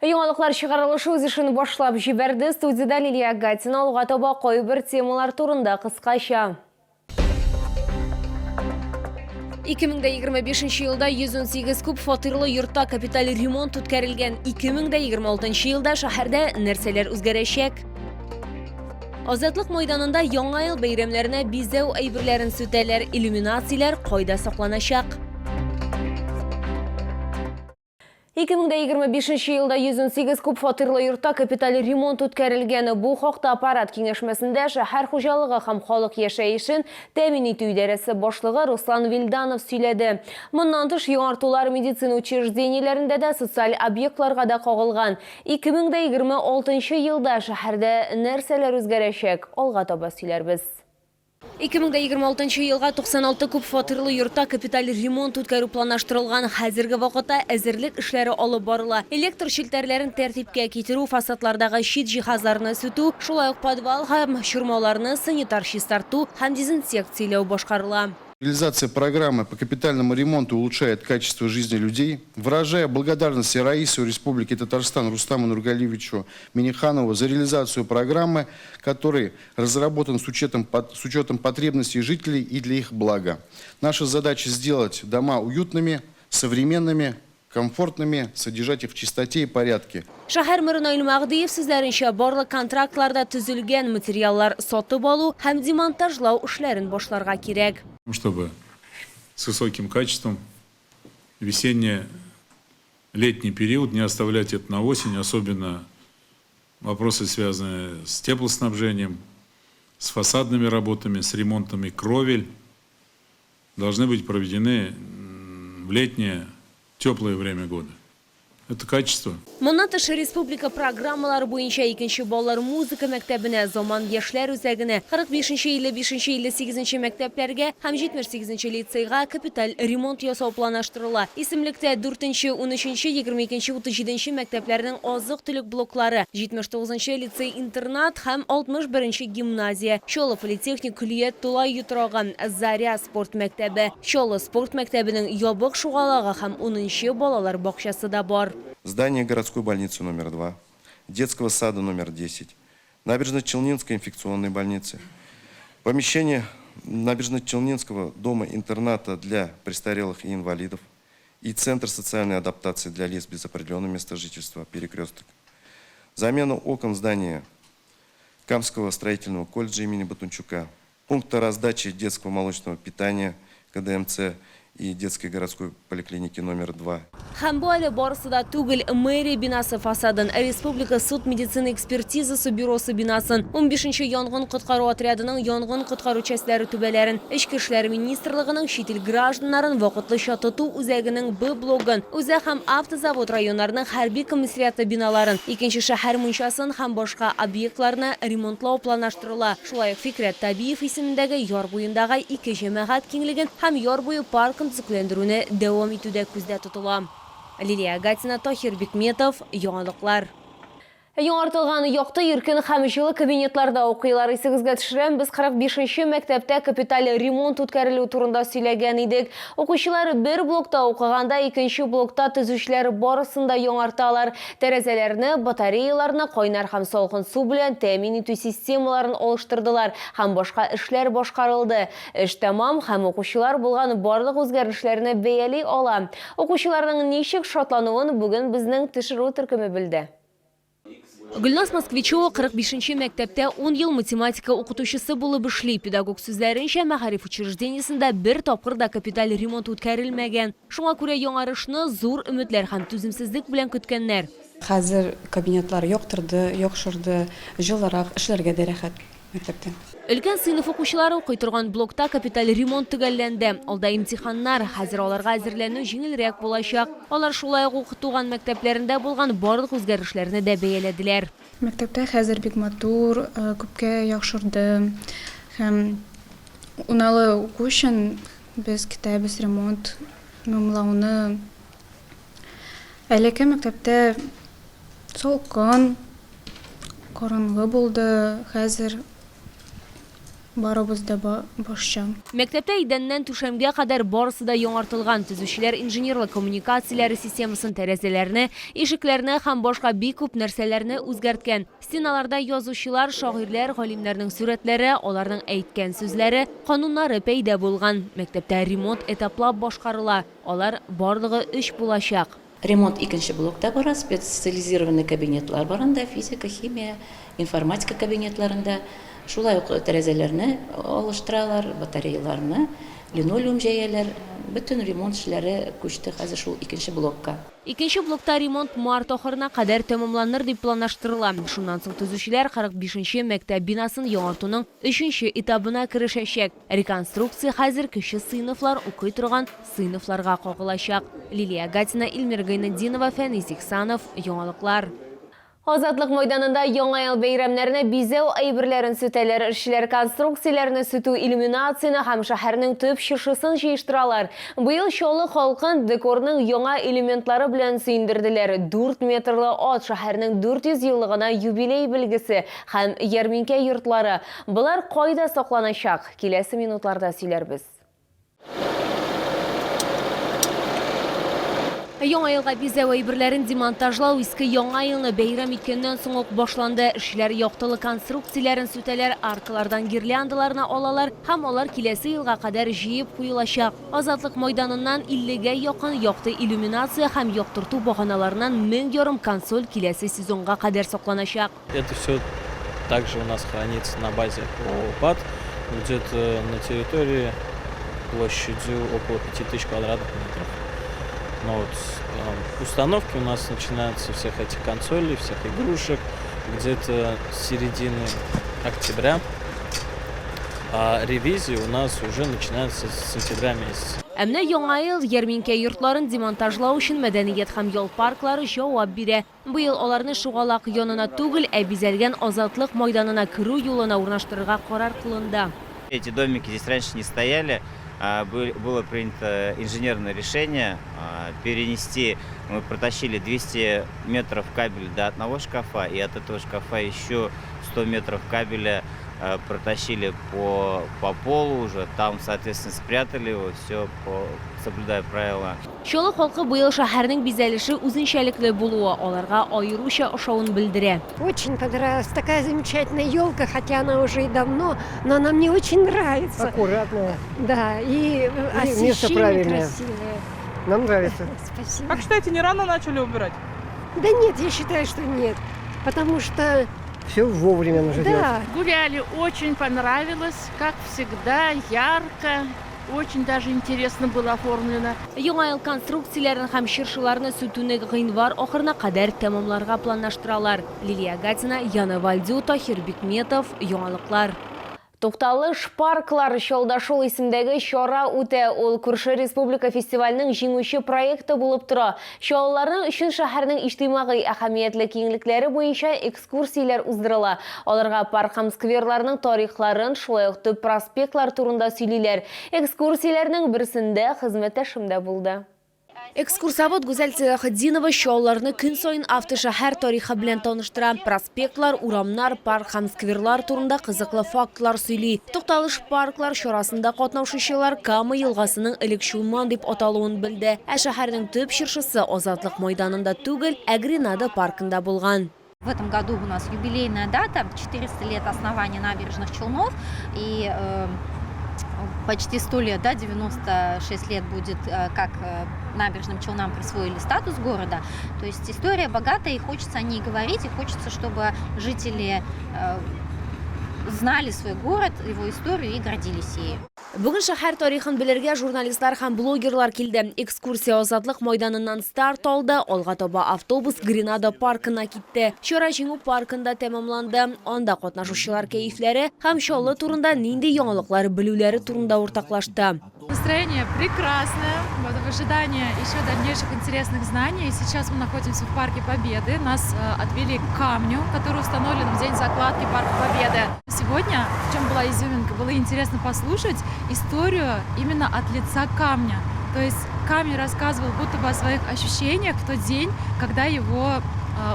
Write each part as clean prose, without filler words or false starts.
Яңалыклар чыгарылышы үз эшен башлап җибәрде. Студиядә Лилия Гатина алга таба кайбер темалар турында кыскача. 2025 елда 118 күп фатирлы йортта капиталь ремонт үткәрелгән. 2026 елда шәһәрдә нәрсәләр үзгәрәчәк? Азатлык майданында Яңа ел бәйрәмнәренә бизәү әйберләрен сүтәләр, иллюминацияләр кайда сакланачак? 2025 елда 118 күп фатирлы йортта капиталь ремонт үткәрелгән. Бу хакта аппарат киңәшмәсендә шәһәр хуҗалыгы һәм халык яшәешен тәэмин итү идарәсе башлыгы Руслан Вилданов сөйләде. Моннан тыш, яңартулар медицина учреждениеләрендә дә, социаль объектларга да кагылган. 2026 елда шәһәрдә нәрсәләр үзгәрәчәк, алга таба сөйләрбез. 2026 елга 96 күп фатирлы йортта капиталь ремонт үткәрү планлаштырылган. Хәзерге вакытта әзерлек эшләре алып барыла. Электр челтәрләрен тәртипкә китерү, фасадлардагы чит җиһазларны сүтү, шулай ук подвал һәм чормаларны санитар чистарту һәм дезинсекцияләү башкарыла. Реализация программы по капитальному ремонту улучшает качество жизни людей. Выражая благодарность Раису Республики Татарстан Рустаму Нургалиевичу Минниханову за реализацию программы, которая разработан с учетом, с учетом потребностей жителей и для их блага. Наша задача сделать дома уютными, современными, комфортными, содержать их в чистоте и порядке. Шәһәр мэры Наил Мәһдиев сүзләренчә, барлык контрактлар да төзелгән, материаллар сатып алу һәм демонтажлау эшләрен башларга кирәк. Чтобы с высоким качеством весенне-летний период не оставлять это на осень, особенно вопросы, связанные с теплоснабжением, с фасадными работами, с ремонтами кровель, должны быть проведены в летнее теплое время года. Это качество. Моннан тыш, республика программалары буенча икенче балалар музыка мәктәбенә, Заман яшьләр үзәгенә, 45 нче, 55 нче, 58 нче мәктәпләргә һәм 78 нче лицейга капиталь ремонт ясау планлаштырыла. Исемлектә дүртенче, унөченче, 22 нче, 37 нче мәктәпләрнең азык-төлек блоклары, 79 нчы лицей-интернат һәм 61 нче гимназия, Чаллы политехник көллият тулай йотрагы, Заря спорт мәктәбе, Чаллы спорт мәктәбенең ябык шугалагы һәм унынчы балалар бакчасы да бар. Здание городской больницы номер два, детского сада номер десять, Набережно-Челнинской инфекционной больницы, помещение Набережно-Челнинского дома-интерната для престарелых и инвалидов и Центр социальной адаптации для лиц без определенного места жительства «Перекресток», замена окон здания Камского строительного колледжа имени Батунчука, пункта раздачи детского молочного питания КДМЦ и детской городской поликлиники номер два. Һәм бу әле барысы да түгел. Мэрия бинасы фасадын, Республика суд-медицина экспертизасы бюросы бинасын, унбишенче янгын-коткару отрядының янгын-коткару частьләре түбәләрен, Эчке эшләр министрлыгының чит ил гражданнарын вакытлыча тоту үзәгенең Б блогын, Үзәк һәм Автозавод районнарының хәрби комиссариаты биналарын, икенче шәһәр мунчасын һәм башка объектларны ремонтлау планлаштырыла. Шулай ук Фикрәт Табиев исемендәге яр буендагы ике җәмәгать киңлеген һәм яр буе паркын төзекләндерүне дәвам итү дә күздә тотыла. Лилия Гатина, Таһир Бикметов, Яңалыклар. Яңартылган якты, иркен һәм җылы кабинетларда укыйлар. Исегезгә төшерәм, без 45 нче мәктәптә капиталь ремонт үткәрелү турында сөйләгән идек. Укучылар бер блокта укыганда, икенче блокта төзүчеләр барысын да яңарталар. Тәрәзәләрне, батареяларны кайнар һәм салкын су белән тәэмин итү системаларын алыштырдылар һәм башка эшләр башкарылды. Эш тәмам һәм укучылар булган барлык үзгәрешләрне бәяли ала. Укучыларның ничек шатлануын бүген безнең төшерү төркеме белде. Гөлназ Москвичева 45 нче мәктәптә ун ел математика укытучысы булып эшли. Педагог сүзләренчә, мәгариф учреждениесендә бер тапкыр да капиталь ремонт үткәрелмәгән. Шуңа күрә яңарышны зур өметләр һәм түземсезлек белән көткәннәр. Хәзер кабинетлар яктырды, яхшырды, җылырак, эшләргә дә рәхәт мәктәптә. Өлкән сыйныф укучылары укый торган блокта капиталь ремонт төгәлләнде. Алда имтиханнар, хәзер аларга әзерләнү җиңелрәк булачак. Алар шулай ук туган мәктәпләрендә булган барлык үзгәрешләрне дә бәяләделәр. Мәктәптә хәзер бик матур, күпкә яхшырды һәм уналы уку өчен Без көтәбез ремонт тәмамлауны. Элекке мәктәптә салкын, караңгы булды, хәзер Барыбыз да башча. Мәктәптә идәннән түшәмгә кадәр барысы да яңартылган. Төзүчеләр инженерлык коммуникацияләре системасын, тәрәзәләрне, ишекләрне һәм башка бик күп нәрсәләрне үзгәрткән. Стеналарда язучылар, шагыйрьләр, галимнәрнең сурәтләре, аларның әйткән сүзләре, кануннары пәйда булган. Мәктәптә ремонт этаплап башкарыла. Алар барлыгы өч булачак. Ремонт икенче блокта бара, специализированный кабинетлар бар анда, физика, химия, информатика кабинетларында. Шулай ук тәрәзәләрне алыштыралар, батареяларны, линолеум җәяләр. Бөтен ремонт эшләре күчте хәзер шул икенче блокка. Икенче блокта ремонт март ахырына кадәр тәмамланыр дип планлаштырыла. Шуннан соң төзүчеләр 45 нче мәктәп бинасын яңартуның өченче этабына керешәчәк. Реконструкция хәзер кече сыйныфлар укый торган сыйныфларга кагылачак. Лилия Гатина, Илмир Гайнетдинова, Фәнис Ихсанов, Яңалыклар. Азатлык майданында Яңа ел бәйрәмнәренә бизәү әйберләрен сүтәләр. Эшчеләр конструкцияләрне сүтү, иллюминацияне һәм шәһәрнең төп чыршысын җыештыралар. Быел Чаллы халкын декорның яңа элементлары белән сөендерделәр, дүрт метрлы ат, шәһәрнең 400 еллыгына юбилей билгесе һәм ярминкә йортлары. Болар кайда сакланачак? Киләсе минутларда сөйләрбез. Яңа елга бизәү әйберләрен демонтажлау иске Яңа елны бәйрәм иткәннән соң ук башланды. Эшчеләр яктылык конструкцияләрен сүтәләр, аркалардан гирляндаларны алалар һәм алар киләсе елга кадәр җыеп куелачак. Азатлык майданыннан 50 гә якын якты иллюминация һәм яктырту баганаларыннан 1500 консоль киләсе сезонга кадәр сакланачак. Это все также у нас хранится на базе ООО ПАД, где-то на территории площадью около 5000 квадратных метров. Но вот установки у нас начинаются всех этих консолей, всех игрушек где-то с середины октября. А ревизия у нас уже начинается с сентября месяца. Ә менә Яңа ел ярминкә йортларын демонтажлау өчен мәдәният һәм ял парклары җавап бирә. Быел аларны шугалак янына түгел, ә бизәлгән Азатлык майданына керү юлына урнаштырырга карар кылынды. Эти домики здесь раньше не стояли. Было принято инженерное решение перенести. Мы протащили 200 метров кабеля до одного шкафа, и от этого шкафа еще 100 метров кабеля протащили по полу уже. Там, соответственно, спрятали его, все соблюдая правила. Чаллы халкы быел шәһәрнең бизәлеше үзенчәлекле булуы аларга аеруча ошавын белдерә. Очень понравилась. Такая замечательная елка, хотя она уже и давно, но она мне очень нравится. Аккуратная. Да, и И место освещение правильное. Красивое. Нам нравится. Спасибо. Как считаете, не рано начали убирать? Да нет, я считаю, что нет. Потому что, Все вовремя нужно делать. Да, Гуляли, очень понравилось, как всегда, ярко, очень даже интересно было оформлено. Яңа ел конструкцияләрен һәм чыршыларны сүтүне гыйнвар ахырына кадәр тәмамларга планлаштыралар. Лилия Гатина, Яна Вальдю, Таһир Бикметов, Яңалыклар. Тукталыш парклар Чалдашул исемдәге чара үтә. Ул күрше республика фестиваленең җиңүче проекты булып тора. Чаллыларның өчен шәһәрнең иҗтимагый әһәмиятле киңлекләре буенча экскурсияләр уздырыла. Аларга парк һәм скверларның тарихларын, шулай ук төп проспектлар турында сөйлиләр. Экскурсияләрнең берсендә хезмәттәшем дә булды. Экскурсовод Гүзәл Сәлахетдинова Чаллыларны көн саен автошәһәр тарихы белән таныштыра. Проспектлар, урамнар, парк һәм скверлар турында кызыклы фактлар сөйли. Тукталыш парклар чарасында катнашучылар Кама елгасының элек Чулман дип аталуын белде. Ә шәһәрнең төп чыршысы Азатлык майданында түгел, ә Гренада паркында булган. В этом году у нас юбилейная дата, 400 лет основания Набережных Челнов, и почти 100 лет, да, 96 лет будет, как Набережным Челнам присвоили статус города. То есть история богатая, и хочется о ней говорить, и хочется, чтобы жители знали свой город, его историю и гордились ею. Бүген шәһәр тарихын белергә журналистлар һәм блогерлар килде. Экскурсия Азатлык майданыннан старт алды. Алга таба автобус Гренада паркына китте. Чара Җиңү паркында тәмамланды. Анда катнашучылар кәефләре һәм Чаллы турында нинди яңалыклар белүләре турында уртаклашты. Настроение прекрасное, вот в ожидании еще дальнейших интересных знаний. Сейчас мы находимся в Парке Победы. Нас отвели к камню, который установлен в день закладки Парка Победы. Сегодня, в чем была изюминка, было интересно послушать историю именно от лица камня. То есть камень рассказывал будто бы о своих ощущениях в тот день, когда его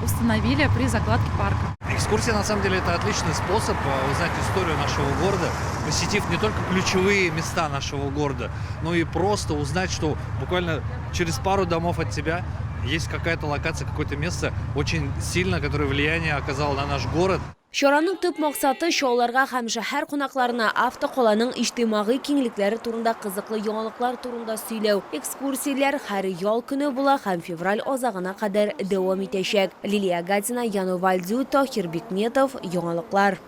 установили при закладке парка. Экскурсия, на самом деле, это отличный способ узнать историю нашего города, посетив не только ключевые места нашего города, но и просто узнать, что буквально через пару домов от тебя есть какая-то локация, какое-то место очень сильно, которое влияние оказало на наш город. Чараның төп максаты Чаллыларга һәм шәһәр кунакларына автокаланың иҗтимагый киңлекләре турында кызыклы яңалыклар турында сөйләү. Экскурсияләр һәр ял көне була һәм февраль азагына кадәр дәвам итәчәк. Лилия Гатина, Яно Вальдю, Таһир Бикметов, Яңалыклар.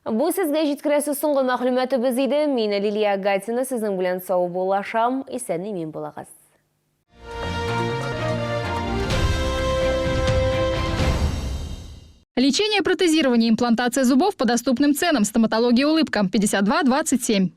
Бу сезгә җиткерәсе соңгы мәгълүматыбыз иде. Мин Лилия Гатина сезнең белән саубуллашам. Исән-имин булыгыз. Лечение, протезирование, имплантация зубов по доступным ценам. Стоматология «Улыбка» 52 27.